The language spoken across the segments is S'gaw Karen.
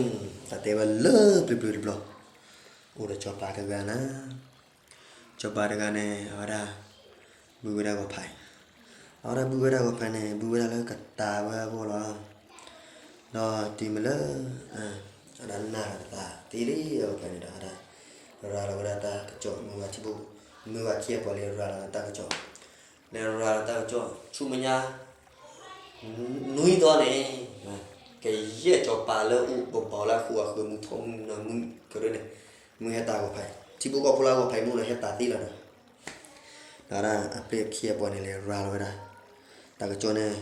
တၢ်တဲဝဲလၢပျၢၤပျၢၤတဘျီ, အိၣ်ဒီးစီၤပၤတဂၤနၤ, စီၤပၤတဂၤန့ၣ် အဝဲဒၣ် ဘုဝဲဒၣ်ဂီၤဖး, အဝဲဒၣ်ဘုဝဲဒၣ်ဂီၤဖးန့ၣ် ဘုဝဲဒၣ်လၢကတၤဝဲအဂီၢ်လီၤ. ဒီးတုၤမ့ၢ်လၢ အဝဲဒၣ်နၢ်တသးသ့လံအဂီၢ်ဖးန့ၣ်ဒီး အဝဲဒၣ် ရၤလီၤဝဲဒၣ်တၢ်ကစီၣ် မုၢ်ဝဲခံအပီၤလံ ရၤလီၤဝဲတၢ်ကစီၣ်, လဲၤရၤလီၤတၢ်ကစီၣ် ဆူမဲာ်ညါ နွံသီန့ၣ် ကယဲၢ်စီၤပၤလၢအိၣ်ပဘီလၢအဃိအဃၢၤ မုၢ်ထီၣ်မုၢ်နီၤ မုၢ်ကရၢန့ၣ် မုၢ်ဟဲတၢ်ဂီၤဖး, ထံဖိကီၢ်ဖိလၢအဂီၤဖးမုၢ်လီၤ ဟဲတၢ်သ့လီၤဒီး ဒီးအဝဲဒၣ်အပျဲၢ်ခံအပီၤန့ၣ် လဲၤရၤလီၤဝဲဒၣ် တၢ်ကစီၣ်န့ၣ်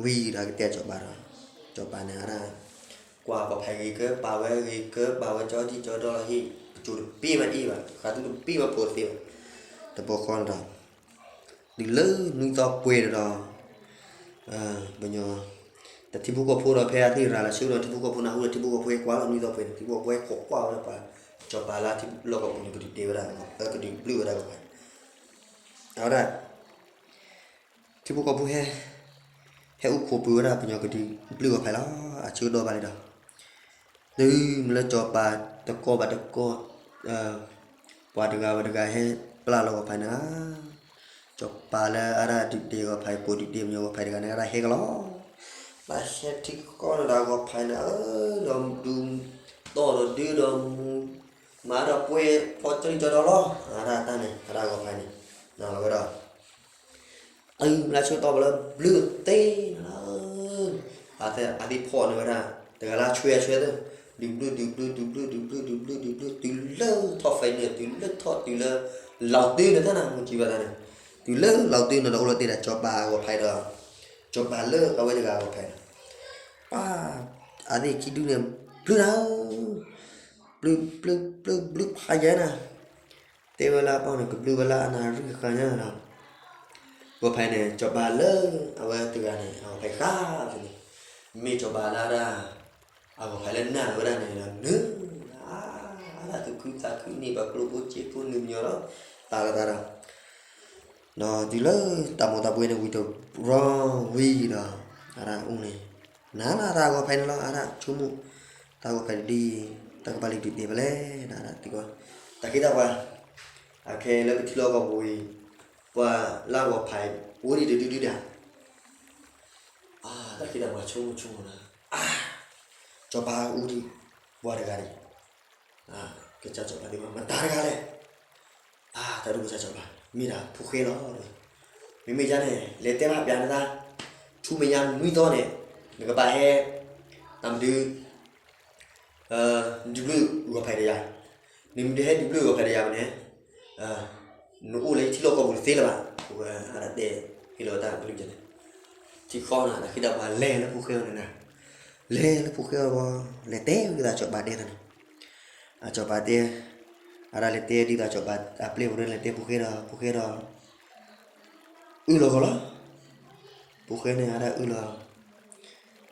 ဝံၤဒီးကတဲစီၤပၤဒီး စီၤပၤန့ၣ် အဝဲဒၣ် ကွၢ်ဂီၤဖးဂ့ၤကၢ ပာ်ဝဲဂ့ၤကၢ ပာ်ဝဲကၠီဒံၣ်ကၠီဒီလီၤဟ့ၣ် ကစိၤတဘ့ၣ်မးအ့ၣ်ဘၣ် ဃးသူတဘ့ၣ်မးဖိသ့ဘၣ်, တဘျီဃီန့ၣ်ဒီး တုၤလၢနွံသီပှဲၤဒီး ပညီ တၢ်ထံဖိကီၢ်ဖိဒီး ဖဲအသ့ၣ်ရၤလီၤဆၢကတီၢ် ထံဖိကီၢ်ဖိနၢ်ဟူဒီး ထံဖိကီၢ်ဖိဟဲကွၢ်လီၤနွံသီပှဲၤန့ၣ် ထံဖိကီၢ်ဖိဟဲခိးကွၢ်ဝဲဒၣ်ပှၤ စီၤပၤလၢထံလီၢ်ကီၢ်ပူၤန့ၣ် ကဒုးတဲဝဲဒၣ် ကဒုးဘျုးဝဲဒၣ်ဂီၤဖးန့ၣ် အဝဲဒၣ် ထံဖိကီၢ်ဖိဟဲ ဟဲအိၣ်ခိးပၢၤဝဲဒၣ်ပညီကဒုးဘျုးဂီၤဖးလီၤ အဆၢကတီၢ်ဘၣ်လံဒီး တုၤမ့ၢ်လၢစီၤပၤတကီၢ်ဘၣ်တကီၢ် ပှၤတဂၤဝဲတဂၤဟဲပျၢ်လီၤဂီၤဖးန့ၣ်ဧါ, စီၤပၤလၢအဝဲဒၣ်ဒုးတဲဂီၤဖး ပိာ်ဒုးတဲပညီဂီၤဖးတဂၤန့ၣ် အဝဲဒၣ်ဟဲကလီၤ, ဘၣ်ဟဲထံကီၢ်န့ၣ်ဒီးဂီၤဖးန့ၣ် အၢ ဒီးဒူ တီၢ်ဒီးဒုဒီးမူ မၤဒီးပှဲၤဖီကၠီဒံၣ်ကၠီဒီလီၤ, အဝဲဒၣ်တၢ်န့ၣ် အဝဲဒၣ်ဂီၤဖးန့ၣ် နဝဲဒီး အၢ မ့ၢ်လၢဆၢကတီၢ်ဘၣ်လၢဘျုးသ့နၤလီၤ, အသ့ၣ်ဖီၣ်န့ၢ်ဝဲဒၣ် တဂၤလၢအဆွဲအဆွဲသ့ၣ် ဒုးဘျုးဒုးဘျုးဒုးဘျုးဒုးဘျုးဒုးဘျုးဒုးဘျုး တုၤလၢထီၣ်ဖဲန့ၣ် တုၤလၢထီၣ်တုၤလၢ လီၤတုၤန့ၣ်တၢ်နၤ မူကံဘၣ်တၢ်န့ၣ် တုၤလၢလီၤတုၤန့ၣ်ဒီးအိၣ်လီၤတ့ၢ်ဒီးစီၤပၤအဂီၤဖးဒီး စီၤပၤလၢအဝဲတဂၤအဂီၤဖးန့ၣ် ပၢ် အသ့ၣ်ခံဒုန့ၣ် ဘျုးနၤဧၢ ဘျုးဘျုးဘျုးဘျုးဖးယံၤနၤ တဲဝဲလၢအပၢ်န့ၣ် ကဘျုးဝဲလၢအနၢ်ရံၣ်ဃာ်ညါဒီး ဂီၤဖးန့ၣ် စီၤပၤလၢအဝဲတဂၤန့ၣ် အဂီၤဖးဃာ်ဖဲန့ၣ် မ့ၢ်စီၤပၤလၢဒၣ် အဂီၤဖးလၢနၢ်ဝဲဒၣ်န့ၣ်ဒီး နၢ် အါ အါဒၣ်သူၣ်ခုသးခုန့ၢ်ဘၣ်ကျိၣ်ဖိစ့ဖိန့ၣ်ပညီဒီး သးလီၤသးဒီး ဒီးတုၤလၢတၢ်မိၢ်သးပှဲၤန့ၣ်ဝံၤတဘျီဝံၤဒီး အဝဲဒၣ်အိၣ်န့ၣ် နၤနၤတၢ်ဂီၤဖးန့ၣ်လီၤ အဝဲဒၣ်ဆိကမိၣ် တၢ်ဂီၤဖးဒ် တၢ်ကဘၣ်လံဒုးတဲဖဲလဲၣ် နၤဒၣ်သံကွၢ် တၢ်ခ့တၢ်ပှၤ အခဲလၢပထံလီၢ်ကီၢ်ပူၤအံၤ ပှၤလၢအဂီၤဖးအံၤ အိၣ်ဒံးတဒုဒုဒၣ် တၢ်ခ့တၢ်ပှၤဆိကမိၣ်ဆိကမိၣ်နၤ အါ စီၤပၤအိၣ်ဒံး ပှၤတဂၤဒံး ကစၢ်စီၤပၤသံကွၢ် မတၤတဂၤလဲၣ် အါ တၢ်ဒုးကစၢ်စီၤပၤ မ့ၢ်ဒၣ်ဖိၣ်ဃဲလီၤ မ့မ့ၢ်ယါန့ၣ် လဲၤတဲဘၣ်ပျးနသး ဆူမဲာ်ညါနွံသီန့ၣ် နကဘၣ်ဟဲ တၢ်မနုၤ ဒုးဘျုးဂီၤဖးဒီးယၤ, နမ့ၢ်တဟဲဒုးဘျုးဂီၤဖးဒီးယၤန့ၣ် နအိၣ်လၢယထံလီၢ်ကီၢ်ပူၤတသ့လၢၤဘၣ်, အဝဲဒၣ်တဲဟ့ၣ်လီၤဝဲတၢ်ကလုၢ်န့ၣ်, ထံဃီန့ၣ် တၢ်ခ့တၢ်ပှၤလဲၤလၢဖိၣ်ဃဲအအိၣ်န့ၣ်, လဲၤလၢဖိၣ်ဃဲအအိၣ် လဲၤတဲဝဲဒၣ်စီၤပၤတဲတၢ်န့ၣ်, အစီၤပၤတဲ, အဝဲဒၣ်လဲၤတဲဒ်သိးစီၤပၤအပျဲၢ်ဖိန့ၣ် လဲၤတဲဖိၣ်ဃဲဒီး ဖိၣ်ဃဲဒီး အုၣ်လီၤဂီၤလီၤ, ဖိၣ်ဃဲန့ၣ် အဝဲဒၣ်အုၣ်လီၤ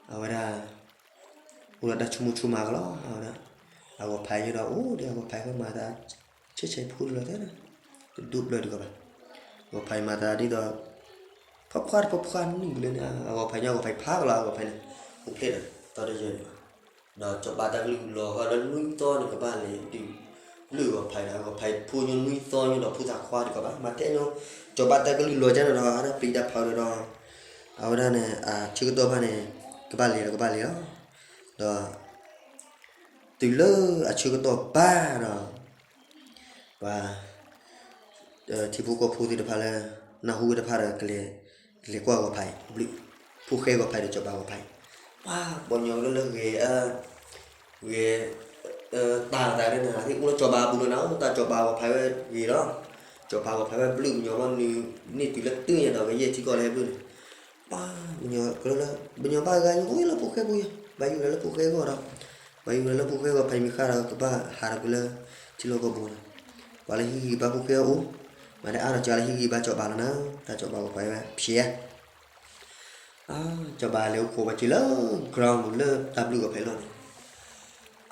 အဝဲဒၣ် အိၣ်ဒီးတၢ်ဆိကမိၣ်ဆိကမးကလီၤ, အဝဲဒၣ် အဂီၤဖးညိဒီး အိၣ်ဒံးအဂီၤဖးကမၤသး ဆဲးဆဲးဖိဒ်လီၤတဲ, တဒူၣ်ဘျၢဒံးကီးဘၣ်, အဂီၤဖးမၤသးဒ်သိး ဖှီၣ်ဖှီၣ်တဖှီၣ်ဖှီၣ်နံၣ်ဘျီန့ၣ် အဂီၤဖးညိ အဂီၤဖးဖးကလီၤ အဂီၤဖးန့ၣ်, အိၣ်ဖျဲၣ်ဒီး တီတယၢၢ်န့ၣ်ဘၣ်, ဒီးစီၤပၤတၢ်ကလုၢ်လီၤဂီၤလၢနွံသီန့ၣ် ကဘၣ်လဲၤဒုး ဘျုးအဂီၤဖးဒီး အဂီၤဖးဖိညိနွံသီညိဒီး ဖိသၣ်ခွါဒံးကီးဘၣ်, မၤတဲညိ စီၤပၤတၢ်ကလုၢ်လီၤကၢန့ၣ်ဒီး အဝဲဒၣ်ပျံၤတၢ်ဖးဒီး အဝဲဒၣ်န့ၣ် အဆၢကတီၢ်ဘၣ်န့ၣ် ကဘၣ်လဲၤဒီးကဘၣ်လဲၤလီၤ, ဒီး တုၤလၢအဆၢကတီၢ်ဘၣ်ဒီး ပှၤ ထံဖိကီၢ်ဖိသ့ၣ်တဖၣ်လၢ နၢ်ဟူဝဲတဖၣ်ဒီး ကလဲၤကွၢ်ဂီၤဖးအံၤ ဘျုး ဖိၣ်ဃဲဂီၤဖးဒီးစီၤပၤဂီၤဖးအံၤ, ပှၤ ပှၤညီလၢလၢဂဲၤ ဂဲၤ တၢ်သးဒ်န့ၣ် အသ့ၣ်အိၣ်လၢစီၤပၤအပူၤလီၤနၤ, တၢ်စီၤပၤဂီၤဖးဝဲဂ့ၤလီၤ, စီၤပၤဂီၤဖးဝဲဘျုး ပှၤညီဘီနုၤ န့ၢ်တုၤလၢတုၤညါဒီး ကယဲၢ်ထံကီၢ်လၢဟဲဘျုးန့ၣ် ပှၤ ပှၤညီကလၢ ပှၤညီဘၣ်ဂၤညီအိၣ်လၢဖိၣ်ဃဲပူၤယါ, ဘၣ်ယူၤလၢလၢဖိၣ်ဃဲအဂီၢ်ဒီး ဘၣ်ယူၤလၢလၢဖိၣ်ဃဲအဂီၢ် ဖဲမ့ၢ်ဃၣ်ဒီး ကဘၣ်ဟးဒီးကလၢ ထံလီၢ်ကီၢ်ပူၤန့ၣ်, ပှၤလၢဟံးဂံၢ်ဘါဖိၣ်ဃဲအအိၣ်, မၤတအါဒီးကလၢဟံးဂံၢ်ဘါစီၤပၤလီၤနၤ, တၢ်စီၤပၤဂီၤဖးဝဲဖျဲး စီၤပၤလဲၤအိၣ်ခိးပှၤစ့လၢ ground ပူၤလၢတၢ်ဘျုးဂီၤဖးအလီၢ်န့ၣ်,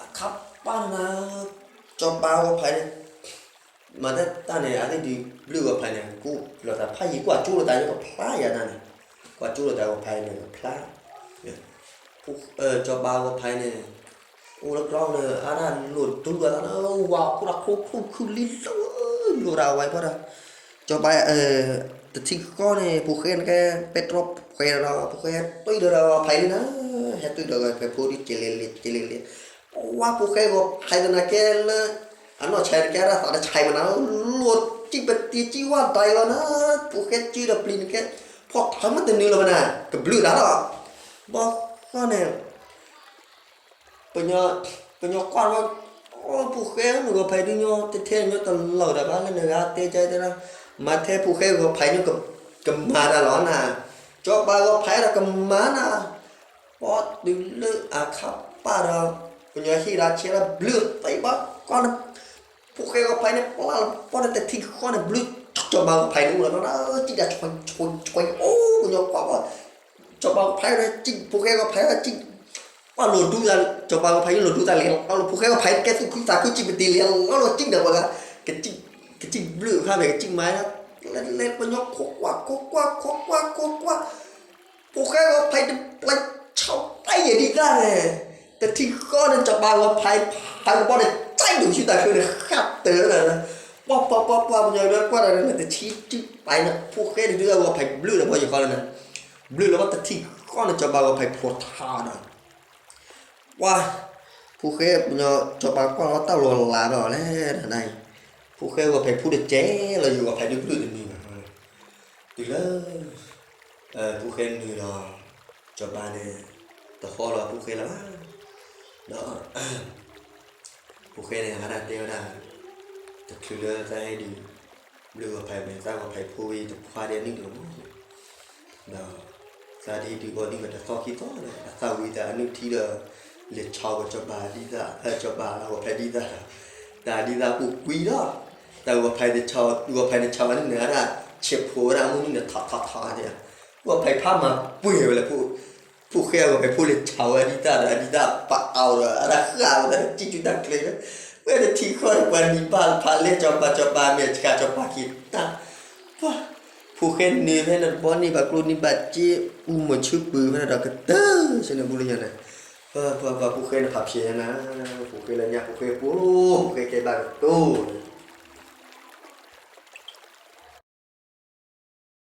အခါပၢ်နၤ, စီၤပၤဂီၤဖးန့ၣ် မၤတၢ်တၢ်န့ၣ် အသ့ၣ်ဒုးဘျုးဂီၤဖးန့ၣ် ကိးလီၤသးဖးယံၤ ကွၢ်ကၠိလိာ်သးကဖျါယၤတၢ်န့ၣ်, ကွၢ်ကၠိလိာ်သးဂီၤဖးန့ၣ်ကဖျါ, စီၤပၤဂီၤဖးန့ၣ် အိၣ်လၢကီၢ်န့ၣ် အါဒၣ်လိၣ်ဒူသးလၢဝၤခိၣ်တၢ်ခိၣ်ခိၣ်ခုၣ်လံလိၣ် လိၣ်ဒၣ်ဝဲဖီဒီး ကၠီၤပၤ တထံၣ်ဃီန့ၣ် ဖိၣ်ဃဲန့ၣ်ကဲ ပဲတြီဖိၣ်ဃဲဒီး ဖိၣ်ဃဲဟဲတွံၢ်ဒီးဂီၤဖံးလံနၤ, ဟဲတွံၢ်ဒီးဂီၤဖံးဖိဒ်ကဲလဲၤလဲၤကဲလဲၤလဲၤ, ဝါဖိၣ်ဃဲဂီၤဖံးသနာ်က့လၢ အနီၢ်ဆံးတကဲဒၣ်သးတဆံးမနုၤ လိၣ်စံၣ်ပတံၤစံၣ်ဝါဒၣ်လီၤနၤ, ဖိၣ်ဃဲစုဒီးပျံၤနကဲ ဖီၣ်ထီမ့ၢ်တနုၤလီၤမနၤ ကဘျုးတၢ်လီၤ, ဘီဃီန့ၣ် ပညီကွၢ်ဝဲ ဖိၣ်ဃဲမုၢ်ဂီၤဖံးဒုညီ တထဲညီတလီၤဒၣ်ဘၣ်လၢနဂၤတဲကတဲဒၣ်, မၤထဲဖိၣ်ဃဲဂီၤဖံးညီ ကမၤတၢ်လီၤနၤ, ကၠီၤပၤဂီၤဖံးဒီးကမၤနၤ, ပီတုၤလၢအခါပၢ်ဒီး ပညီဟံၣ်ဒၣ်ဆဲးလၢဘျုးသ့ဘၣ်ကီၢ်န့ၣ်, ဖိၣ်ဃဲဂီၤဖံးန့ၣ် ပျၢ်လၢပီၢ်န့ၣ်တထံၣ်ဃီန့ၣ် ဘျုးကၠီၤပၤဂီၤဖံးန့ၣ်အိၣ်လီၤနၤ, စံၣ်တၢ်ဆွဲဆွဲဆွဲ အိၣ်ပညီကွၢ်ဘၣ် ကၠီၤပၤဂီၤဖံးဒီးစံၣ် ဖိၣ်ဃဲဂီၤဖံးဒီးစံၣ်, ပှၤလိၣ်ဒူသး, ကၠီၤပၤဂီၤဖံးန့ၣ်လိၣ်ဒူသးလဲၤလီၤလီၤ ဖိၣ်ဃဲဂီၤဖံးကဲသူၣ်ခုသးခုစံၣ်ပတံၤလဲၤလီၤလီၤစံၣ်ဒီးပှၤဂၤ, ကစံၣ်ဘျုးခါမ့ၢ်ကစံၣ်မၤ, လဲၤလဲၤပညီခိးကွၢ်ခိးကွၢ်ခိးကွၢ်ခိးကွၢ်, ဖိၣ်ဃဲဂီၤဖံးတပျဲဆီတၢ်ယဲၢ်ဒံးတၢ်န့ၣ်, တထံၣ်ဃီန့ၣ် ကၠီၤပၤဂီၤဖံး ဖံးတဘီန့ၣ် စံၣ်ဒိၣ်ဆူတၢ်ချၢန့ၣ် ဃၣ်တၢၢ်လီၤ, ပှၤပှၤပှၤပှၤ ပညီဒီးကွၢ်ဒီးန့ၣ် တဆံစုပာ်န့ၣ် ဖိၣ်ဃဲန့ၣ်ဒုးဂီၤဖံးဘျုးလီၤဘီယခီလီၤနၤ, ဘျုးလီၤဘီတထံၣ်ဃီန့ၣ် ကၠီၤပၤဂီၤဖံးဖျိးထါဒီး ပှၤ, ဖိၣ်ဃဲပညီ ကၠီၤပၤကွၢ်လီၤတၢ်လီၤလးဒီးလဲၣ်နၤအံၤ, ဖိၣ်ဃဲဂီၤဖံးဖိတကဲလီၤ ယဂီၤဖံးဒုးဘျုးတနံၤဘၣ်, တုၤလၢ ဖိၣ်ဃဲနုာ်ဒီး ကၠီၤပၤန့ၣ် တဟီလီၤဖိၣ်ဃဲလၢၤဘၣ်, ဒီး ဖိၣ်ဃဲန့ၣ် ဟးဒၣ်တဲဝဲဒၣ်, တချုးလၢသးဟဲဒုး ဘျုးဂီၤဖံးမ့ၢ် သးဂီၤဖံးဖိဝံၤတဖှါဒ်အနုၢ်တကမီၤ, ဒီး သးဒ်ဒုးအီၤနုၢ်ဝဲတသီခံသီဒီး အသးဝံၤတၢ်အနုၢ်ထံဒီး လဲၤဆီဝဲကၠီၤပၤဒ်သး ကၠီၤပၤဂီၤဖံးဒ်သး, တၢ်ဒ်သးပူၤကွံာ်ဒီး တၢ်ဂီၤဖံးန့ၣ် ဂီၤဖံးန့ၣ်ဆီဝဲန့ၣ် အဒၣ်ဆဲးဖိဝဲဒၣ်မုၢ်နုၢ်န့ၣ် ထီထီထီန့ၣ်, ဂီၤဖံးဖးမၤပှဲၤဝဲလၢ ဖိၣ်ဃဲအဂီၤဖံးဖိလဲၤဆီဝဲဒ်သးဒီး ဒ်သးပာ်အီၤဒီး အဒၣ်ဃၣ်ဝဲဒၣ်ကစံၣ်ကၠူတၢ်ကျဲၤဒီး ဝဲတထံၣ်ဃီဒီး ပှၤနံၤဘၣ်ဖးလဲၢ် ကၠီၤပၤ ကၠီၤပၤမ့ၢ်ဆှး ကၠီၤပၤက့ၤတၢ်, ပှၤ, ဖိၣ်ဃဲနုာ်ဖဲန့ၣ်တဘီန့ၣ် ဘၣ်ကျိၣ်န့ၣ်ဘၣ်စ့ အူမုၢ်ဆူပူၤဖဲန့ၣ်ဒီးကတၢၢ် ဆ့န့ၣ်ဘူလၢယၤန့ၣ်, ပှၤ ပှၤ ပှၤ ဖိၣ်ဃဲန့ၣ်ဖးဖျဲးနၤ, ဖိၣ်ဃဲလၢညါ ဖိၣ်ဃဲဖိ, ဖိၣ်ဃဲကဲဘၣ်ကတိၤ